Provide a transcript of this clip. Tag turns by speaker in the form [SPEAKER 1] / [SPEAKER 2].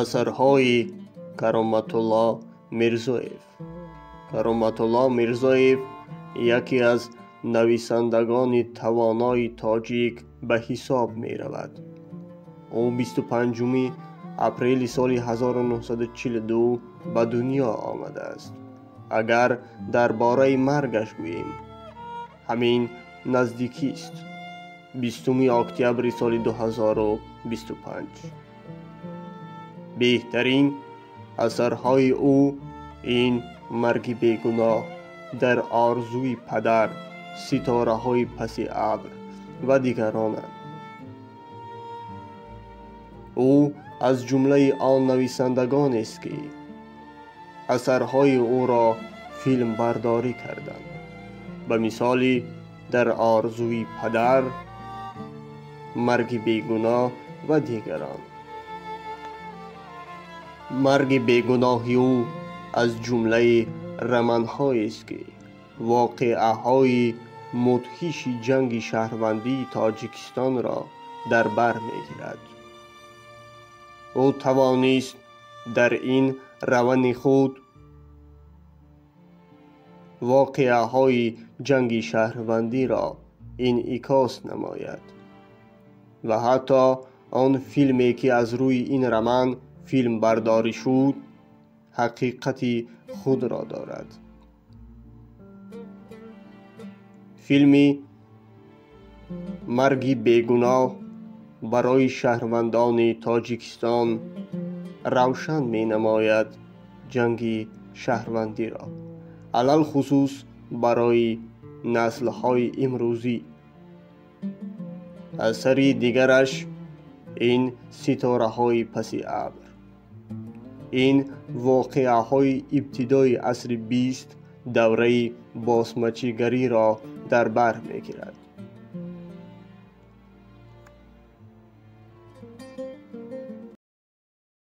[SPEAKER 1] Асарҳои Кароматулло Мирзоев. Кароматулло Мирзоев яке аз нависандагони тавонои тоҷик ба ҳисоб меравад. Ӯ 25 апрели соли 1942 ба дунё омадааст. Агар дар бораи маргаш гӯем, ҳамин наздикист, 20 октябри соли 2025. Беҳтарин асарҳои ӯ ин Марги бегуноҳ, Дар орзуи падар, Ситораҳои паси абр ва дигаронанд. Ӯ аз ҷумлаи он нависандагонест, ки асарҳои ӯро филмбардорӣ карданд. Ба мисоли Дар орзуи падар, Марги бегуноҳ ва дигарон. Марги бегуноҳи ӯ аз ҷумлаи романҳоест, ки воқеаҳои мудҳиши ҷанги шаҳрвандии Тоҷикистонро дар бар мегирад. Ӯ тавонист дар ин романи худ воқеаҳои ҷанги шаҳрвандиро инъикос намояд ва ҳатто он филме, ки аз рӯи ин роман филмбардорӣ шуд, ҳақиқати худро дорад. Филми Марги бегуноҳ барои шаҳрвандони Тоҷикистон равшан менамояд ҷанги шаҳрвандиро, алалхусус барои наслҳои имрӯзӣ. Асари дигараш ин Ситораҳои паси абр. Ин воқеаҳои ибтидои асри 20 давраи босмачигариро дар бар мегирад.